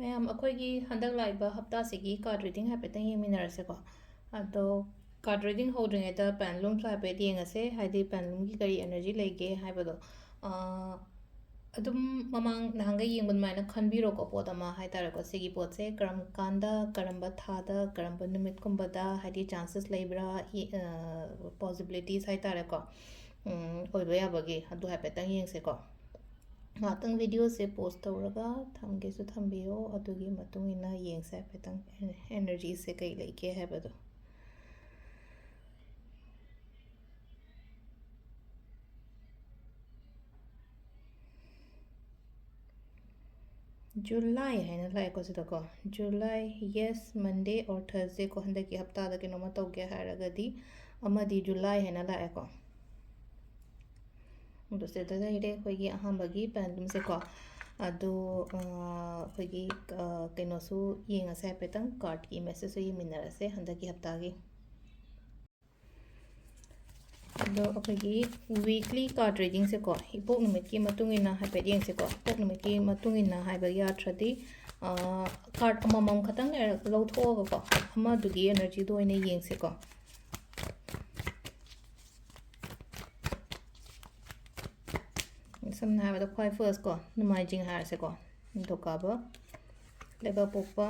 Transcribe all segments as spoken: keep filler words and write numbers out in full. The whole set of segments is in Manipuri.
ꯃꯌꯥꯝ, ꯑꯩꯈꯣꯏꯒꯤ ꯍꯟꯗꯛ ꯂꯥꯛꯏꯕ ꯍꯞꯇꯥꯁꯤꯒꯤ card reading ꯍꯥꯏꯐꯦꯠꯇꯪ ꯌꯦꯡꯃꯤꯟꯅꯔꯁꯦꯀꯣ꯫ ꯑꯗꯣ card reading ꯍꯧꯗ꯭ꯔꯤꯉꯩꯗ pendulumꯁꯨ ꯍꯥꯏꯐꯦꯠ ꯌꯦꯡꯉꯁꯦ, ꯍꯥꯏꯗꯤ pendulumꯒꯤ ꯀꯔꯤ energy ꯂꯩꯒꯦ ꯍꯥꯏꯕꯗꯣ꯫ ꯑꯥ, ꯑꯗꯨꯝ ꯃꯃꯥꯡ ꯅꯍꯥꯟꯒꯩ ꯌꯦꯡꯕ ꯑꯗꯨꯃꯥꯏꯅ ꯈꯟꯕꯤꯔꯣꯀꯣ, ꯄꯣꯠ ꯑꯃ ꯍꯥꯏ ꯇꯥꯔꯦꯀꯣ꯫ ꯁꯤꯒꯤ ꯄꯣꯠꯁꯦ ꯀꯔꯝ ꯀꯥꯟꯗ, ꯀꯔꯝꯕ ꯊꯥꯗ, ꯀꯔꯝꯕ ꯅꯨꯃꯤꯠꯀꯨꯝꯕꯗ, ꯍꯥꯏꯗꯤ chances ꯂꯩꯕ꯭ꯔꯥ, ꯏ-, ꯑ, possibilities ꯍꯥꯏ ꯇꯥꯔꯦꯀꯣ, ꯎꯝ, ꯑꯣꯏꯕ ꯌꯥꯕꯒꯤ, ꯑꯗꯨ ꯍꯥꯏꯐꯦꯠꯇꯪ ꯌꯦꯡꯁꯦꯀꯣ꯫ ꯉꯥꯛꯇꯪ videoꯁꯦ pause ꯇꯧꯔꯒ ꯊꯝꯒꯦꯁꯨ ꯊꯝꯕꯤꯌꯣ, ꯑꯗꯨꯒꯤ ꯃꯇꯨꯡ ꯏꯟꯅ ꯌꯦꯡꯁꯦ ꯍꯥꯏꯐꯦꯠꯇꯪ ꯑꯦ-, energyꯁꯦ ꯀꯩ ꯂꯩꯒꯦ ꯍꯥꯏꯕꯗꯣ꯫ July ꯍꯥꯏꯅ ꯂꯥꯛꯑꯦꯀꯣ ꯁꯤꯗꯀꯣ꯫ July, yes, Monday or Thursday ꯀꯣ, ꯍꯟꯗꯛꯀꯤ ꯍꯞꯇꯥꯗ ꯀꯩꯅꯣꯝꯃ ꯇꯧꯒꯦ ꯍꯥꯏꯔꯒꯗꯤ, ꯑꯃꯗꯤ July ꯍꯥꯏꯅ ꯂꯥꯛꯑꯦꯀꯣ꯫ ꯑꯗꯨ ꯁꯤꯗ ꯂꯩꯔꯦ ꯑꯩꯈꯣꯏꯒꯤ ꯑꯍꯥꯟꯕꯒꯤ pendulumꯁꯦꯀꯣ꯫ ꯑꯗꯣ, ꯑ, ꯑꯩꯈꯣꯏꯒꯤ, ꯑ, ꯀꯩꯅꯣꯁꯨ ꯌꯦꯡꯉꯁꯦ ꯍꯥꯏꯐꯦꯠꯇꯪ, cardꯀꯤ messageꯁꯨ ꯌꯦꯡꯃꯤꯟꯅꯔꯁꯦ ꯍꯟꯗꯛꯀꯤ ꯍꯞꯇꯥꯒꯤ꯫ ꯑꯗꯣ ꯑꯩꯈꯣꯏꯒꯤ weekly card readingꯁꯦꯀꯣ, ꯏꯄꯣꯛ ꯅꯨꯃꯤꯠꯀꯤ ꯃꯇꯨꯡ ꯏꯟꯅ ꯍꯥꯏꯐꯦꯠ ꯌꯦꯡꯁꯦꯀꯣ꯫ ꯏꯄꯣꯛ ꯅꯨꯃꯤꯠꯀꯤ ꯃꯇꯨꯡ ꯏꯟꯅ ꯍꯥꯏꯕꯒꯤ ꯑꯔꯊꯗꯤ, ꯑ, card ꯑꯃꯃꯝ ꯈꯛꯇꯪ ꯂꯩꯔ-, ꯂꯧꯊꯣꯛꯑꯒꯀꯣ, ꯑꯃꯗꯨꯒꯤ energyꯗꯣ ꯑꯣꯏꯅ ꯌꯦꯡꯁꯦꯀꯣ꯫ ꯁꯝꯅ ꯍꯥꯏꯔꯕꯗ ꯈ꯭ꯋꯥꯏ first ꯀꯣ, ꯅꯣꯡꯃꯥꯏꯖꯤꯡ ꯍꯥꯏꯔꯁꯦꯀꯣ, ꯅꯤꯡꯊꯧꯀꯥꯕ, ꯂꯩꯕꯥꯛꯄꯣꯛꯄ,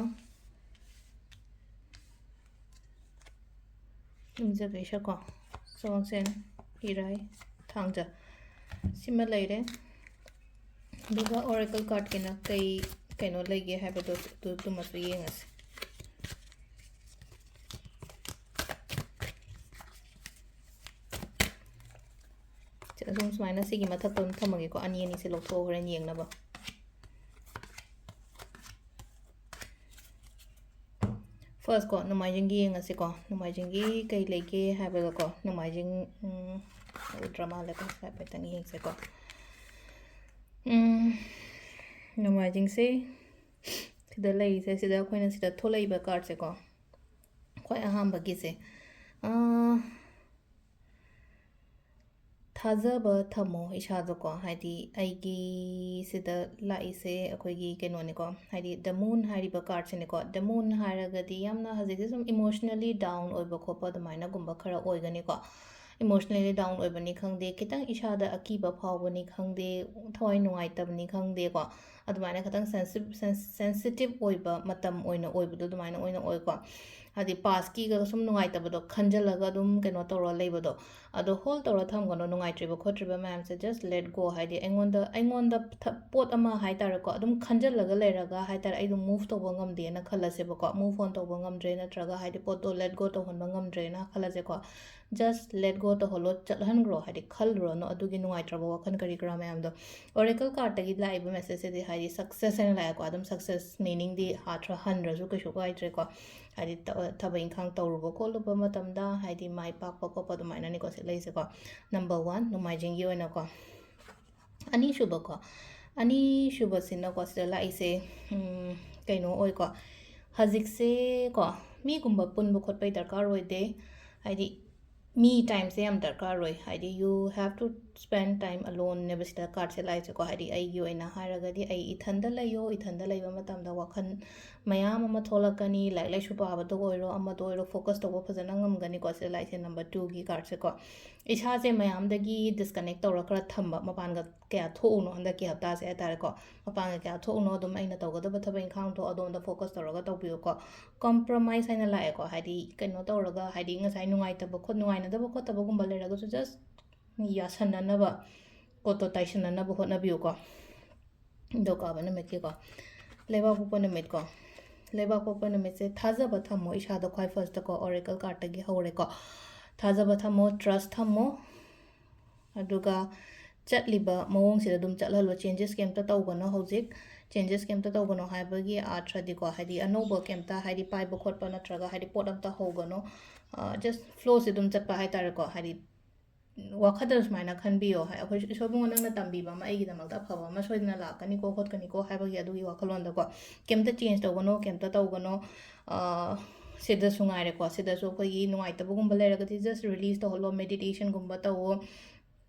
ꯌꯨꯝꯖꯀꯩꯁ ꯀꯣ, ꯁꯒꯣꯜꯁꯦꯟ, ꯏꯔꯥꯏ, ꯊꯥꯡꯖ, ꯁꯤꯃ ꯂꯩꯔꯦ꯫ ꯑꯗꯨꯒ oracle cardꯀꯤꯅ ꯀꯩ ꯀꯩꯅꯣ ꯂꯩꯒꯦ ꯍꯥꯏꯕꯗꯣ ꯑꯗꯨ-, ꯑꯗꯨꯃꯁꯨ ꯌꯦꯡꯉꯁꯤ꯫ ꯁꯤ ꯑꯗꯨꯝ ꯁꯨꯃꯥꯏꯅ ꯁꯤꯒꯤ ꯃꯊꯛꯇ ꯑꯗꯨꯝ ꯊꯝꯃꯒꯦꯀꯣ, ꯑꯅꯤ ꯑꯅꯤꯁꯦ ꯂꯧꯊꯣꯛꯑ ꯍꯣꯔꯦꯟ ꯌꯦꯡꯅꯕ꯫ First ꯀꯣ, ꯅꯣꯡꯃꯥꯏꯖꯤꯡꯒꯤ ꯌꯦꯡꯉꯁꯤꯀꯣ꯫ ꯅꯣꯡꯃꯥꯏꯖꯤꯡꯒꯤ ꯀꯩ ꯂꯩꯒꯦ ꯍꯥꯏꯕꯗꯀꯣ, ꯅꯣꯡꯃꯥꯏꯖꯤꯡ, ꯎꯝ, ꯎꯗ꯭ꯔ ꯃꯥꯜꯂꯦꯀꯣ, ꯍꯥꯏꯐꯦꯠꯇꯪ ꯌꯦꯡꯁꯦꯀꯣ꯫ ꯎꯝ, ꯅꯣꯡꯃꯥꯏꯖꯤꯡꯁꯦ ꯁꯤꯗ ꯂꯩꯔꯤꯁꯦ, ꯁꯤꯗ ꯑꯩꯈꯣꯏꯅ ꯁꯤꯗ ꯊꯣꯛꯂꯛꯏꯕ cardꯁꯦꯀꯣ, ꯈ꯭ꯋꯥꯏ ꯑꯍꯥꯟꯕꯒꯤꯁꯦ, ꯑꯥ, ꯊꯥꯖꯕ ꯊꯝꯃꯣ ꯏꯁꯥꯗꯀꯣ, ꯍꯥꯏꯗꯤ ꯑꯩꯒꯤ ꯁꯤꯗ ꯂꯥꯛꯏꯁꯦ ꯑꯩꯈꯣꯏꯒꯤ ꯀꯩꯅꯣꯅꯤꯀꯣ, ꯍꯥꯏꯗꯤ The Moon ꯍꯥꯏꯔꯤꯕ cardꯁꯤꯅꯤꯀꯣ꯫ The Moon ꯍꯥꯏꯔꯒꯗꯤ ꯌꯥꯝꯅ ꯍꯧꯖꯤꯛꯁꯦ ꯁꯨꯝ emotionally down ꯑꯣꯏꯕ ꯈꯣꯠꯄ ꯑꯗꯨꯃꯥꯏꯅꯒꯨꯝꯕ ꯈꯔ ꯑꯣꯏꯒꯅꯤꯀꯣ꯫ Emotionally down ꯑꯣꯏꯕꯅꯤ ꯈꯪꯗꯦ, ꯈꯤꯇꯪ ꯏꯁꯥꯗ ꯑꯀꯤꯕ ꯐꯥꯎꯕꯅꯤ ꯈꯪꯗꯦ, ꯊꯋꯥꯏ ꯅꯨꯡꯉꯥꯏꯇꯕꯅꯤ ꯈꯪꯗꯦꯀꯣ, ꯑꯗꯨꯃꯥꯏꯅ ꯈꯤꯇꯪ sensitive ꯑꯣꯏꯕ ꯃꯇꯝ ꯑꯣꯏꯅ ꯑꯣꯏꯕꯗꯣ ꯑꯗꯨꯃꯥꯏꯅ ꯑꯣꯏꯅ ꯑꯣꯏꯀꯣ꯫ ꯍꯥꯏꯗꯤ pastꯀꯤꯒ ꯁꯨꯝ ꯅꯨꯡꯉꯥꯏꯇꯕꯗꯣ ꯈꯟꯖꯜꯂꯒ ꯑꯗꯨꯝ ꯀꯩꯅꯣ ꯇꯧꯔ ꯂꯩꯕꯗꯣ, ꯑꯗꯣ hold ꯇꯧꯔ ꯊꯝꯒꯅꯣ꯫ ꯅꯨꯡꯉꯥꯏꯇ꯭ꯔꯤꯕ ꯈꯣꯠꯇ꯭ꯔꯤꯕ ꯃꯌꯥꯝꯁꯦ just let go꯫ ꯍꯥꯏꯗꯤ ꯑꯩꯉꯣꯟꯗ ꯑꯩꯉꯣꯟꯗ ꯊ- ꯄꯣꯠ ꯑꯃ ꯍꯥꯏ ꯇꯥꯔꯦꯀꯣ, ꯑꯗꯨꯝ ꯈꯟꯖꯜꯂꯒ ꯂꯩꯔꯒ ꯍꯥꯏ ꯇꯥꯔꯦ, ꯑꯩꯗꯣ move ꯇꯧꯕ ꯉꯝꯗꯦꯅ ꯈꯜꯂꯁꯦꯕꯀꯣ, move on ꯇꯧꯕ ꯉꯝꯗ꯭ꯔꯦ, ꯅꯠꯇ꯭ꯔꯒ ꯍꯥꯏꯗꯤ ꯄꯣꯠꯇꯣ let go ꯇꯧꯍꯟꯕ ꯉꯝꯗ꯭ꯔꯦꯅ ꯈꯜꯂꯁꯦꯀꯣ, just let go ꯇꯧꯍꯜꯂꯣ, ꯆꯠꯍꯟꯈ꯭ꯔꯣ꯫ ꯍꯥꯏꯗꯤ ꯈꯜꯂꯨꯔꯅꯨ ꯑꯗꯨꯒꯤ ꯅꯨꯡꯉꯥꯏꯇ꯭ꯔꯕ ꯋꯥꯈꯜ ꯀꯔꯤ ꯀꯔꯥ ꯃꯌꯥꯝꯗꯣ꯫ Oracle cardꯇꯒꯤ ꯂꯥꯛꯏꯕ messageꯁꯤꯗꯤ ꯍꯥꯏꯗꯤ success ꯍꯥꯏꯅ ꯂꯥꯛꯑꯦꯀꯣ꯫ ꯑꯗꯨꯝ success meaningꯗꯤ ꯑꯥꯔꯊ ꯍꯟꯗ꯭ꯔꯁꯨ ꯀꯩꯁꯨ ꯀꯥꯏꯗ꯭ꯔꯦꯀꯣ꯫ ꯍꯥꯏꯗꯤ ꯇ- ꯊꯕꯛ ꯏꯪꯈꯥꯡ ꯇꯧꯔꯨꯕ ꯈꯣꯠꯂꯨꯕ ꯃꯇꯝꯗ ꯍꯥꯏꯗꯤ ꯃꯥꯏ ꯄꯥꯛꯄ ꯈꯣꯠꯄ ꯑꯗꯨꯃꯥꯏꯅꯅꯤꯀꯣ ꯁꯤ ꯂꯩꯁꯦꯀꯣ꯫ Number one, ꯅꯣꯡꯃꯥꯏꯖꯤꯡꯒꯤ ꯑꯣꯏꯅꯀꯣ꯫ ꯑꯅꯤꯁꯨꯕꯀꯣ, ꯑꯅꯤꯁꯨꯕꯁꯤꯅꯀꯣ ꯁꯤꯗ ꯂꯥꯛꯏꯁꯦ, ꯎꯝ, ꯀꯩꯅꯣ ꯑꯣꯏꯀꯣ, ꯍꯧꯖꯤꯛꯁꯦꯀꯣ ꯃꯤꯒꯨꯝꯕ ꯄꯨꯟꯕ ꯈꯣꯠꯄꯒꯤ ꯗꯔꯀꯥꯔ ꯑꯣꯏꯗꯦ꯫ ꯍꯥꯏꯗꯤ me timeꯁꯦ ꯌꯥꯝ ꯗꯔꯀꯥꯔ ꯑꯣꯏ꯫ ꯍꯥꯏꯗꯤ you have to spend time aloneꯅꯦꯕ ꯁꯤꯗ cardꯁꯦ ꯂꯥꯛꯏꯁꯦꯀꯣ꯫ ꯍꯥꯏꯗꯤ ꯑꯩꯒꯤ ꯑꯣꯏꯅ ꯍꯥꯏꯔꯒꯗꯤ ꯑꯩ ꯏꯊꯟꯗ ꯂꯩꯌꯣ, ꯏꯊꯟꯗ ꯂꯩꯕ ꯃꯇꯝꯗ ꯋꯥꯈꯜ ꯃꯌꯥꯝ ꯑꯃ ꯊꯣꯛꯂꯛꯀꯅꯤ, ꯂꯥꯏꯔꯤꯛ ꯂꯥꯏꯁꯨ ꯄꯥꯕꯗ ꯑꯣꯏꯔꯣ, ꯑꯃꯗ ꯑꯣꯏꯔꯣ, focus ꯇꯧꯕ ꯐꯖꯅ ꯉꯝꯒꯅꯤꯀꯣ꯫ ꯁꯤꯗ ꯂꯥꯛꯏꯁꯦ number twoꯒꯤ cardꯁꯦꯀꯣ꯫ ꯏꯁꯥꯁꯦ ꯃꯌꯥꯝꯗꯒꯤ disconnect ꯇꯧꯔ ꯈꯔ ꯊꯝꯕ, ꯃꯄꯥꯟꯒ ꯀꯌꯥ ꯊꯣꯛꯎꯅꯣ ꯍꯟꯗꯛꯀꯤ ꯍꯞꯇꯥꯁꯦ ꯍꯥꯏ ꯇꯥꯔꯦꯀꯣ꯫ ꯃꯄꯥꯟꯒ ꯀꯌꯥ ꯊꯣꯛꯎꯅꯣ, ꯑꯗꯨꯝ ꯑꯩꯅ ꯇꯧꯒꯗꯕ ꯊꯕꯛ ꯏꯪꯈꯥꯡꯗꯣ ꯑꯗꯣꯝꯗ focus ꯇꯧꯔꯒ ꯇꯧꯕꯤꯌꯨꯀꯣ꯫ Compromise ꯍꯥꯏꯅ ꯂꯥꯛꯑꯦꯀꯣ, ꯍꯥꯏꯗꯤ ꯀꯩꯅꯣ ꯇꯧꯔꯒ, ꯍꯥꯏꯗꯤ ꯉꯁꯥꯏ ꯅꯨꯡꯉꯥꯏꯇꯕ ꯈꯣꯠ- ꯅꯨꯡꯉꯥꯏꯅꯗꯕ ꯈꯣꯠꯇꯕꯒꯨꯝꯕ ꯂꯩꯔꯒꯁꯨ just ꯌꯥꯁꯟꯅꯅꯕ ꯄꯣꯠꯇꯣ ꯇꯥꯏꯁꯟꯅꯅꯕ ꯍꯣꯠꯅꯕꯤꯌꯨꯀꯣ꯫ ꯅꯤꯡꯊꯧꯀꯥꯕ ꯅꯨꯃꯤꯠꯀꯤꯀꯣ, ꯂꯩꯕꯥꯛꯄꯣꯛꯄ ꯅꯨꯃꯤꯠꯀꯣ꯫ ꯂꯩꯕꯥꯛꯄꯣꯛꯄ ꯅꯨꯃꯤꯠꯁꯦ ꯊꯥꯖꯕ ꯊꯝꯃꯣ ꯏꯁꯥꯗ ꯈ꯭ꯋꯥꯏ firstꯇꯀꯣ, Oracle cardꯇꯒꯤ ꯍꯧꯔꯦꯀꯣ꯫ ꯊꯥꯖꯕ ꯊꯝꯃꯣ, trust ꯊꯝꯃꯣ, ꯑꯗꯨꯒ ꯆꯠꯂꯤꯕ ꯃꯑꯣꯡꯁꯤꯗ ꯑꯗꯨꯝ ꯆꯠꯍꯜꯂꯣ꯫ Changes ꯀꯩꯝꯇ ꯇꯧꯒꯅꯣ ꯍꯧꯖꯤꯛ꯫ Changes ꯀꯩꯝꯇ ꯇꯧꯒꯅꯣ ꯍꯥꯏꯕꯒꯤ ꯑꯥꯔꯊꯗꯤꯀꯣ, ꯍꯥꯏꯗꯤ ꯑꯅꯧꯕ ꯀꯩꯝꯇ, ꯍꯥꯏꯗꯤ ꯄꯥꯏꯕ ꯈꯣꯠꯄ ꯅꯠꯇ꯭ꯔꯒ ꯍꯥꯏꯗꯤ ꯄꯣꯠ ꯑꯝꯇ ꯍꯧꯒꯅꯣ꯫ Just flowꯁꯦ ꯑꯗꯨꯝ ꯆꯠꯄ ꯍꯥꯏ ꯇꯥꯔꯦꯀꯣ꯫ ꯍꯥꯏꯗꯤ ꯋꯥꯈꯜꯗ ꯁꯨꯃꯥꯏꯅ ꯈꯟꯕꯤꯌꯣ, ꯍꯥꯏ, ꯑꯩꯈꯣꯏ ꯏꯁꯣꯔ ꯏꯕꯨꯡꯉꯣ, ꯅꯪꯅ ꯇꯝꯕꯤꯕ ꯑꯃ, ꯑꯩꯒꯤꯗꯃꯛꯇ ꯑꯐꯕ ꯑꯃ ꯁꯣꯏꯗꯅ ꯂꯥꯛꯀꯅꯤꯀꯣ ꯈꯣꯠꯀꯅꯤꯀꯣ ꯍꯥꯏꯕꯒꯤ ꯑꯗꯨꯒꯤ ꯋꯥꯈꯜꯂꯣꯟꯗꯀꯣ꯫ ꯀꯩꯝꯇ change ꯇꯧꯒꯅꯣ, ꯀꯩꯝꯇ ꯇꯧꯒꯅꯣ꯫ ꯁꯤꯗꯁꯨ ꯉꯥꯏꯔꯦꯀꯣ, ꯁꯤꯗꯁꯨ ꯑꯩꯈꯣꯏꯒꯤ ꯅꯨꯡꯉꯥꯏꯇꯕꯒꯨꯝꯕ ꯂꯩꯔꯒꯗꯤ just release ꯇꯧꯍꯜꯂꯣ, meditationꯒꯨꯝꯕ ꯇꯧꯋꯣ꯫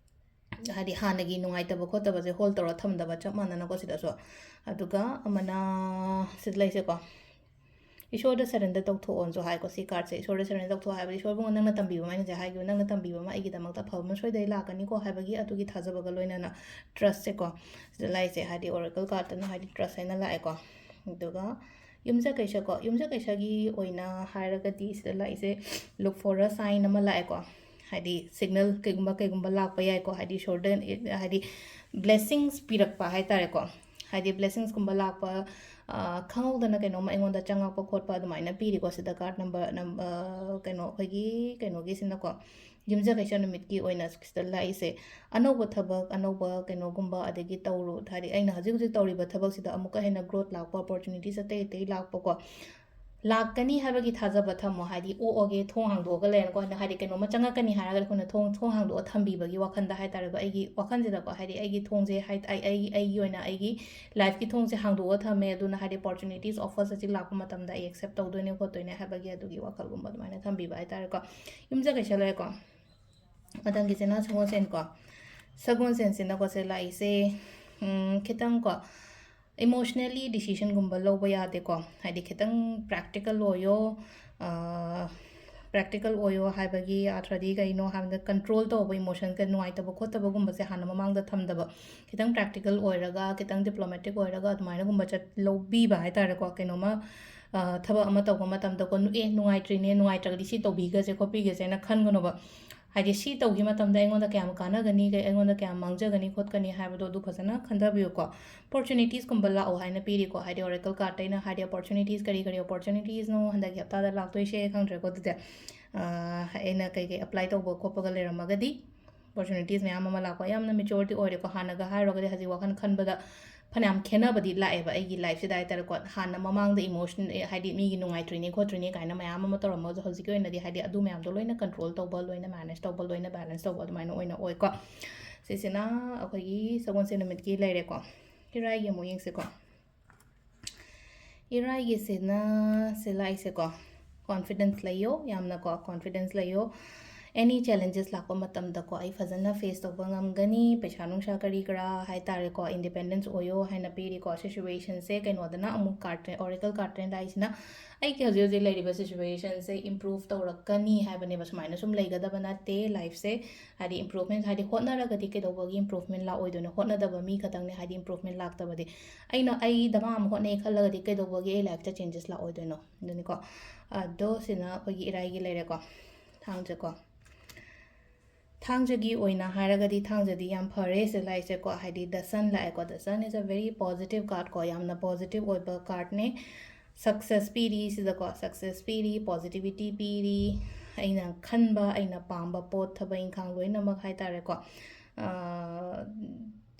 ꯍꯥꯏꯗꯤ ꯍꯥꯟꯅꯒꯤ ꯅꯨꯡꯉꯥꯏꯇꯕ ꯈꯣꯠꯇꯕꯁꯦ ꯍꯣꯜ ꯇꯧꯔ ꯊꯝꯗꯕ ꯆꯞ ꯃꯥꯟꯅꯅꯀꯣ ꯁꯤꯗꯁꯨ꯫ ꯑꯗꯨꯒ ꯑꯃꯅ ꯁꯤꯗ ꯂꯩꯁꯦꯀꯣ, ꯏꯁꯣꯔꯗ ꯁꯔꯦꯟꯗꯔ ꯇꯧꯊꯣꯛꯑꯣꯅꯁꯨ ꯍꯥꯏꯀꯣ꯫ ꯁꯤ ꯀꯥꯔꯠꯁꯦ ꯏꯁꯣꯔꯗ ꯁꯔꯦꯟꯗꯔ ꯇꯧꯊꯣꯛꯑꯣ ꯍꯥꯏꯕꯗꯤ ꯏꯁꯣꯔꯕꯨ ꯅꯪꯅ ꯇꯝꯕꯤꯕ ꯑꯃ ꯑꯩꯅꯁꯦ ꯍꯥꯏꯈꯤꯕ, ꯅꯪꯅ ꯇꯝꯕꯤꯕ ꯑꯃ ꯑꯩꯒꯤꯗꯃꯛꯇ ꯑꯐꯕ ꯑꯃ ꯁꯣꯏꯗꯅ ꯂꯥꯛꯀꯅꯤꯀꯣ ꯍꯥꯏꯕꯒꯤ ꯑꯗꯨꯒꯤ ꯊꯥꯖꯕꯒ ꯂꯣꯏꯅꯅ ꯇ꯭ꯔꯁꯁꯦꯀꯣ꯫ ꯁꯤꯗ ꯂꯥꯛꯏꯁꯦ ꯍꯥꯏꯗꯤ ꯑꯣꯔꯦꯀꯜ ꯀꯥꯔꯠꯇꯅ ꯍꯥꯏꯗꯤ ꯇ꯭ꯔꯁ ꯍꯥꯏꯅ ꯂꯥꯛꯑꯦꯀꯣ꯫ ꯑꯗꯨꯒ ꯌꯨꯝꯖꯀꯩꯁꯀꯣ, ꯌꯨꯝꯖꯀꯩꯁꯒꯤ ꯑꯣꯏꯅ ꯍꯥꯏꯔꯒꯗꯤ ꯁꯤꯗ ꯂꯥꯛꯏꯁꯦ look for a sign ꯑꯃ ꯂꯥꯛꯑꯦꯀꯣ꯫ ꯍꯥꯏꯗꯤ ꯁꯤꯒꯅꯦꯜ ꯀꯩꯒꯨꯝꯕ ꯀꯩꯒꯨꯝꯕ ꯂꯥꯛꯄ ꯌꯥꯏꯀꯣ꯫ ꯍꯥꯏꯗꯤ ꯏꯁꯣꯔꯗ ꯍꯥꯏꯗꯤ ꯕ꯭ꯂꯦꯁꯤꯡꯁ ꯄꯤꯔꯛꯄ ꯍꯥꯏ ꯇꯥꯔꯦꯀꯣ꯫ ꯍꯥꯏꯗꯤ ꯕ꯭ꯂꯦꯁꯤꯡꯁꯀꯨꯝꯕ ꯂꯥꯛꯄ, ꯑ, ꯈꯪꯍꯧꯗꯅ ꯀꯩꯅꯣꯝꯃ ꯑꯩꯉꯣꯟꯗ ꯆꯪꯉꯛꯄ ꯈꯣꯠꯄ ꯑꯗꯨꯃꯥꯏꯅ ꯄꯤꯔꯤꯀꯣ꯫ ꯁꯤꯗ ꯀꯥꯔꯠ ꯅꯝꯕꯔ ꯅꯝ-, ꯑ, ꯀꯩꯅꯣ ꯑꯩꯈꯣꯏꯒꯤ ꯀꯩꯅꯣꯒꯤꯁꯤꯅꯀꯣ, ꯌꯨꯝꯖꯀꯩꯁ ꯅꯨꯃꯤꯠꯀꯤ ꯑꯣꯏꯅ ꯁꯤꯗ ꯂꯥꯛꯏꯁꯦ ꯑꯅꯧꯕ ꯊꯕꯛ, ꯑꯅꯧꯕ ꯀꯩꯅꯣꯒꯨꯝꯕ, ꯑꯗꯒꯤ ꯇꯧꯔꯨ ꯍꯥꯏꯗꯤ ꯑꯩꯅ ꯍꯧꯖꯤꯛ ꯍꯧꯖꯤꯛ ꯇꯧꯔꯤꯕ ꯊꯕꯛꯁꯤꯗ ꯑꯃꯨꯛꯀ ꯍꯦꯟꯅ ꯒ꯭ꯔꯣꯠ ꯂꯥꯛꯄ, ꯑꯣꯄꯣꯔꯆꯨꯅꯤꯇꯤꯁ ꯑꯇꯩ ꯑꯇꯩ ꯂꯥꯛꯄꯀꯣ ꯂꯥꯛꯀꯅꯤ ꯍꯥꯏꯕꯒꯤ ꯊꯥꯖꯕ ꯊꯝꯃꯣ꯫ ꯍꯥꯏꯗꯤ ꯑꯣꯛꯑꯒꯦ, ꯊꯣꯡ ꯍꯥꯡꯗꯣꯛꯑꯒ ꯂꯩꯔꯅꯀꯣ꯫ ꯍꯥꯏꯗꯤ ꯀꯩꯅꯣꯝꯃ ꯆꯪꯉꯛꯀꯅꯤ ꯍꯥꯏꯔꯒ ꯑꯩꯈꯣꯏꯅ ꯊꯣꯡ, ꯊꯣꯡ ꯍꯥꯡꯗꯣꯛꯑ ꯊꯝꯕꯤꯕꯒꯤ ꯋꯥꯈꯟꯗ ꯍꯥꯏ ꯇꯥꯔꯦꯀꯣ꯫ ꯑꯩꯒꯤ ꯋꯥꯈꯜꯁꯤꯗꯀꯣ, ꯍꯥꯏꯗꯤ ꯑꯩꯒꯤ ꯊꯣꯡꯁꯦ ꯍꯥꯏ-, ꯑꯩ, ꯑꯩꯒꯤ, ꯑꯩꯒꯤ ꯑꯣꯏꯅ ꯑꯩꯒꯤ ꯂꯥꯏꯐꯀꯤ ꯊꯣꯡꯁꯦ ꯍꯥꯡꯗꯣꯛꯑ ꯊꯝꯃꯦ꯫ ꯑꯗꯨꯅ ꯍꯥꯏꯗꯤ ꯑꯣꯄꯣꯔꯆꯨꯅꯤꯇꯤꯁ, ꯑꯣꯐꯔꯁ ꯑꯁꯤ ꯂꯥꯛꯄ ꯃꯇꯝꯗ ꯑꯩ ꯑꯦꯛꯁꯦꯞ ꯇꯧꯗꯣꯏꯅꯦ ꯈꯣꯠꯇꯣꯏꯅꯦ ꯍꯥꯏꯕꯒꯤ ꯑꯗꯨꯒꯤ ꯋꯥꯈꯜꯒꯨꯝꯕ ꯑꯗꯨꯃꯥꯏꯅ ꯊꯝꯕꯤꯕ ꯍꯥꯏ ꯇꯥꯔꯦꯀꯣ꯫ ꯌꯨꯝꯖꯀꯩꯁ ꯂꯩꯔꯦꯀꯣ꯫ ꯃꯊꯪꯒꯤꯁꯤꯅ ꯁꯒꯣꯜꯁꯦꯟꯀꯣ꯫ ꯁꯒꯣꯜꯁꯦꯟꯁꯤꯅꯀꯣ ꯁꯦ ꯂꯥꯛꯏꯁꯦ, ꯎꯝ, ꯈꯤꯇꯪꯀꯣ ꯏꯃꯣꯁꯅꯦꯜꯂꯤ ꯗꯤꯁꯤꯖꯟꯒꯨꯝꯕ ꯂꯧꯕ ꯌꯥꯗꯦꯀꯣ꯫ ꯍꯥꯏꯗꯤ ꯈꯤꯇꯪ ꯄ꯭ꯔꯦꯛꯇꯤꯀꯦꯜ ꯑꯣꯏꯌꯣ, ꯄ꯭ꯔꯦꯛꯇꯤꯀꯦꯜ ꯑꯣꯏꯌꯣ ꯍꯥꯏꯕꯒꯤ ꯑꯥꯔꯊꯗꯤ ꯀꯩꯅꯣ ꯍꯥꯏꯕꯗ ꯀꯟꯇ꯭ꯔꯣꯜ ꯇꯧꯕ ꯏꯃꯣꯁꯟꯁꯀ ꯅꯨꯡꯉꯥꯏꯇꯕ ꯈꯣꯠꯇꯕꯒꯨꯝꯕꯁꯦ ꯍꯥꯟꯅ ꯃꯃꯥꯡꯗ ꯊꯝꯗꯕ, ꯈꯤꯇꯪ ꯄ꯭ꯔꯦꯛꯇꯤꯀꯦꯜ ꯑꯣꯏꯔꯒ ꯈꯤꯇꯪ ꯗꯤꯄ꯭ꯂꯣꯃꯦꯇꯤꯛ ꯑꯣꯏꯔꯒ ꯑꯗꯨꯃꯥꯏꯅꯒꯨꯝꯕ ꯆꯠ-, ꯂꯧꯕꯤꯕ ꯍꯥꯏ ꯇꯥꯔꯦꯀꯣ꯫ ꯀꯩꯅꯣꯝꯃ, ꯑ, ꯊꯕꯛ ꯑꯃ ꯇꯧꯕ ꯃꯇꯝꯗꯀꯣ, ꯅꯨ-, "ꯑꯦ, ꯅꯨꯡꯉꯥꯏꯇ꯭ꯔꯤꯅꯦ, ꯅꯨꯡꯉꯥꯏꯇ꯭ꯔꯒꯗꯤ ꯁꯤ ꯇꯧꯕꯤꯒꯁꯦ ꯈꯣꯠꯄꯤꯒꯁꯦꯅ" ꯈꯟꯒꯅꯣꯕ꯫ ꯍꯥꯏꯗꯤ ꯁꯤ ꯇꯧꯈꯤ ꯃꯇꯝꯗ ꯑꯩꯉꯣꯟꯗ ꯀꯌꯥꯝ ꯀꯥꯟꯅꯒꯅꯤ, ꯀꯩ-, ꯑꯩꯉꯣꯟꯗ ꯀꯌꯥꯝ ꯃꯥꯡꯖꯒꯅꯤ ꯈꯣꯠꯀꯅꯤ ꯍꯥꯏꯕꯗꯣ ꯑꯗꯨ ꯐꯖꯅ ꯈꯟꯊꯕꯤꯌꯨꯀꯣ꯫ ꯑꯣꯄꯣꯔꯆꯨꯅꯤꯇꯤꯁꯀꯨꯝꯕ ꯂꯥꯛꯑꯣ ꯍꯥꯏꯅ ꯄꯤꯔꯤꯀꯣ꯫ ꯍꯥꯏꯗꯤ ꯑꯣꯔꯦꯀꯜ ꯀꯥꯔꯠꯇꯩꯅ ꯍꯥꯏꯗꯤ ꯑꯣꯄꯣꯔꯆꯨꯅꯤꯇꯤꯁ ꯀꯔꯤ ꯀꯔꯤ ꯑꯣꯄꯣꯔꯆꯨꯅꯤꯇꯤꯁꯅꯣ ꯍꯟꯗꯛꯀꯤ ꯍꯞꯇꯥꯗ ꯂꯥꯛꯇꯣꯏꯁꯦ ꯈꯪꯗ꯭ꯔꯦꯀꯣ꯫ ꯑꯗꯨꯗꯤ, ꯑ, ꯑꯩꯅ ꯀꯩꯀꯩ ꯑꯦꯄ꯭ꯂꯥꯏ ꯇꯧꯕ ꯈꯣꯠꯄꯒ ꯂꯩꯔꯝꯃꯒꯗꯤ ꯑꯣꯄꯣꯔꯆꯨꯅꯤꯇꯤꯁ ꯃꯌꯥꯝ ꯑꯃ ꯂꯥꯛꯄ ꯌꯥꯝꯅ ꯃꯦꯆ꯭ꯌꯣꯔꯗꯤ ꯑꯣꯏꯔꯦꯀꯣ꯫ ꯍꯥꯟꯅꯒ ꯍꯥꯏꯔꯨꯔꯒꯗꯤ ꯍꯧꯖꯤꯛ ꯋꯥꯈꯜ ꯈꯟꯕꯗ ꯐꯅꯌꯥꯝ ꯈꯦꯠꯅꯕꯗꯤ ꯂꯥꯛꯑꯦꯕ ꯑꯩꯒꯤ ꯂꯥꯏꯐꯁꯤꯗ ꯍꯥꯏ ꯇꯥꯔꯦꯀꯣ꯫ ꯍꯥꯟꯅ ꯃꯃꯥꯡꯗ ꯏꯃꯣꯁꯟ-, ꯑꯦ, ꯍꯥꯏꯗꯤ ꯃꯤꯒꯤ ꯅꯨꯡꯉꯥꯏꯇ꯭ꯔꯤꯅꯤ ꯈꯣꯠꯇ꯭ꯔꯤꯅꯤ ꯀꯥꯏꯅ ꯃꯌꯥꯝ ꯑꯃ ꯇꯧꯔꯝꯃꯒꯁꯨ ꯍꯧꯖꯤꯛꯀꯤ ꯑꯣꯏꯅꯗꯤ ꯍꯥꯏꯗꯤ ꯑꯗꯨ ꯃꯌꯥꯝꯗꯣ ꯂꯣꯏꯅ ꯀꯟꯇ꯭ꯔꯣꯜ ꯇꯧꯕ, ꯂꯣꯏꯅ ꯃꯦꯅꯦꯖ ꯇꯧꯕ, ꯂꯣꯏꯅ ꯕꯦꯂꯦꯟꯁ ꯇꯧꯕ ꯑꯗꯨꯃꯥꯏꯅ ꯑꯣꯏꯅ ꯑꯣꯏꯀꯣ꯫ ꯁꯤꯁꯤꯅ ꯑꯩꯈꯣꯏꯒꯤ ꯁꯒꯣꯜꯁꯦꯟ ꯅꯨꯃꯤꯠꯀꯤ ꯂꯩꯔꯦꯀꯣ꯫ ꯏꯔꯥꯏꯒꯤ ꯑꯃꯨꯛ ꯌꯦꯡꯁꯤꯀꯣ꯫ ꯏꯔꯥꯏꯒꯤꯁꯤꯅ ꯁꯤ ꯂꯥꯛꯏꯁꯦꯀꯣ, ꯀꯣꯟꯐꯤꯗꯦꯟꯁ ꯂꯩꯌꯣ, ꯌꯥꯝꯅꯀꯣ ꯀꯣꯟꯐꯤꯗꯦꯟꯁ ꯂꯩꯌꯣ꯫ ꯑꯦꯅꯤ ꯆꯦꯂꯦꯟꯖꯦꯁ ꯂꯥꯛꯄ ꯃꯇꯝꯗꯀꯣ, ꯑꯩ ꯐꯖꯅ ꯐꯦꯁ ꯇꯧꯕ ꯉꯝꯒꯅꯤ꯫ ꯄꯩꯁꯥ ꯅꯨꯡꯁꯥ ꯀꯔꯤ ꯀꯔꯥ ꯍꯥꯏ ꯇꯥꯔꯦꯀꯣ, ꯏꯟꯗꯤꯄꯦꯟꯗꯦꯟꯁ ꯑꯣꯏꯌꯣ ꯍꯥꯏꯅ ꯄꯤꯔꯤꯀꯣ꯫ ꯁꯤꯆꯨꯋꯦꯁꯟꯁꯦ ꯀꯩꯅꯣꯗꯅ ꯑꯃꯨꯛ ꯀꯥꯔꯠ, ꯑꯣꯔꯦꯀꯜ ꯀꯥꯔꯠ ꯇ꯭ꯔꯦꯟ ꯂꯥꯛꯏꯁꯤꯅ ꯑꯩꯒꯤ ꯍꯧꯖꯤꯛ ꯍꯧꯖꯤꯛ ꯂꯩꯔꯤꯕ ꯁꯤꯆꯨꯋꯦꯁꯟꯁꯦ ꯏꯝꯄ꯭ꯔꯨꯞ ꯇꯧꯔꯛꯀꯅꯤ ꯍꯥꯏꯕꯅꯦꯕ꯫ ꯁꯨꯃꯥꯏꯅ ꯁꯨꯝ ꯂꯩꯒꯗꯕ ꯅꯠꯇꯦ ꯂꯥꯏꯐꯁꯦ꯫ ꯍꯥꯏꯗꯤ ꯏꯝꯄ꯭ꯔꯨꯞꯃꯦꯟ, ꯍꯥꯏꯗꯤ ꯍꯣꯠꯅꯔꯒꯗꯤ ꯀꯩꯗꯧꯕꯒꯤ ꯏꯝꯄ꯭ꯔꯨꯞꯃꯦꯟ ꯂꯥꯛꯑꯣꯏꯗꯣꯏꯅꯣ? ꯍꯣꯠꯅꯗꯕ ꯃꯤ ꯈꯛꯇꯪꯅꯦ ꯍꯥꯏꯗꯤ ꯏꯝꯄ꯭ꯔꯨꯞꯃꯦꯟ ꯂꯥꯛꯇꯕꯗꯤ꯫ ꯑꯩꯅ, ꯑꯩ ꯗꯃꯥ ꯑꯃ ꯍꯣꯠꯅꯩ ꯈꯜꯂꯒꯗꯤ ꯀꯩꯗꯧꯕꯒꯤ ꯑꯩ ꯂꯥꯏꯐꯇ ꯆꯦꯟꯖꯦꯁ ꯂꯥꯛꯑꯣꯏꯗꯣꯏꯅꯣ? ꯑꯗꯨꯅꯤꯀꯣ꯫ ꯑꯗꯣ ꯁꯤꯅ ꯑꯩꯈꯣꯏꯒꯤ ꯏꯔꯥꯏꯒꯤ ꯂꯩꯔꯦꯀꯣ, ꯊꯥꯡꯖꯀꯣ꯫ ꯊꯥꯡꯖꯒꯤ ꯑꯣꯏꯅ ꯍꯥꯏꯔꯒꯗꯤ ꯊꯥꯡꯖꯗꯤ ꯌꯥꯝ ꯐꯔꯦ ꯁꯤꯗ ꯂꯥꯛꯏꯁꯦꯀꯣ, ꯍꯥꯏꯗꯤ the sun ꯂꯥꯛꯑꯦꯀꯣ꯫ The sun is a very positive card ꯀꯣ, ꯌꯥꯝꯅ ꯄꯣꯖꯤꯇꯤꯚ ꯑꯣꯏꯕ ꯀꯥꯔꯠꯅꯦ꯫ ꯁꯛꯁꯦꯁ ꯄꯤꯔꯤ ꯁꯤꯗꯀꯣ, ꯁꯛꯁꯦꯁ ꯄꯤꯔꯤ, ꯄꯣꯖꯤꯇꯤꯚꯤꯇꯤ ꯄꯤꯔꯤ꯫ ꯑꯩꯅ ꯈꯟꯕ, ꯑꯩꯅ ꯄꯥꯝꯕ ꯄꯣꯠ, ꯊꯕꯛ ꯏꯪꯈꯥꯡ ꯂꯣꯏꯅꯃꯛ ꯍꯥꯏ ꯇꯥꯔꯦꯀꯣ,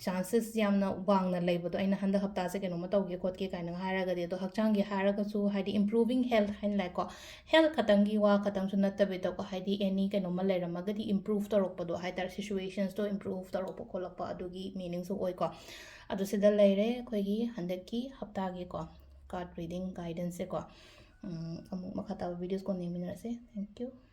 ꯆꯥꯟꯁꯦꯁ ꯌꯥꯝꯅ ꯋꯥꯡꯅ ꯂꯩꯕꯗꯣ꯫ ꯑꯩꯅ ꯍꯟꯗꯛ ꯍꯞꯇꯥꯁꯦ ꯀꯩꯅꯣꯝꯃ ꯇꯧꯒꯦ ꯈꯣꯠꯀꯦ ꯀꯥꯏꯅ ꯍꯥꯏꯔꯒꯗꯤ, ꯑꯗꯣ ꯍꯛꯆꯥꯡꯒꯤ ꯍꯥꯏꯔꯒꯁꯨ ꯍꯥꯏꯗꯤ ꯏꯝꯄ꯭ꯔꯨꯚꯤꯡ ꯍꯦꯜꯊ ꯍꯥꯏꯅ ꯂꯥꯛꯑꯦꯀꯣ꯫ ꯍꯦꯜꯊ ꯈꯛꯇꯪꯒꯤ ꯋꯥ ꯈꯛꯇꯪꯁꯨ ꯅꯠꯇꯕꯤꯗꯀꯣ, ꯍꯥꯏꯗꯤ ꯑꯦꯅꯤ ꯀꯩꯅꯣꯝꯃ ꯂꯩꯔꯝꯃꯒꯗꯤ ꯏꯝꯄ꯭ꯔꯨꯚ ꯇꯧꯔꯛꯄꯗꯣ ꯍꯥꯏ ꯇꯥꯔꯦ, ꯁꯤꯆꯨꯋꯦꯁꯟꯁꯇꯣ ꯏꯝꯄ꯭ꯔꯨꯚ ꯇꯧꯔꯛꯄ ꯈꯣꯠꯂꯛꯄ ꯑꯗꯨꯒꯤ ꯃꯤꯅꯤꯡꯁꯨ ꯑꯣꯏꯀꯣ꯫ ꯑꯗꯨ ꯁꯤꯗ ꯂꯩꯔꯦ ꯑꯩꯈꯣꯏꯒꯤ ꯍꯟꯗꯛꯀꯤ ꯍꯞꯇꯥꯒꯤꯀꯣ ꯀꯥꯔꯠ ꯔꯤꯗꯤꯡ ꯒꯥꯏꯗꯦꯟꯁꯁꯦꯀꯣ꯫ ꯎꯝ, ꯑꯃꯨꯛ ꯃꯈꯥ ꯇꯥꯕ ꯚꯤꯗꯤꯑꯣꯁ ꯀꯣꯟꯅ ꯌꯦꯡꯃꯤꯟꯅꯔꯁꯦ꯫ Thank you꯫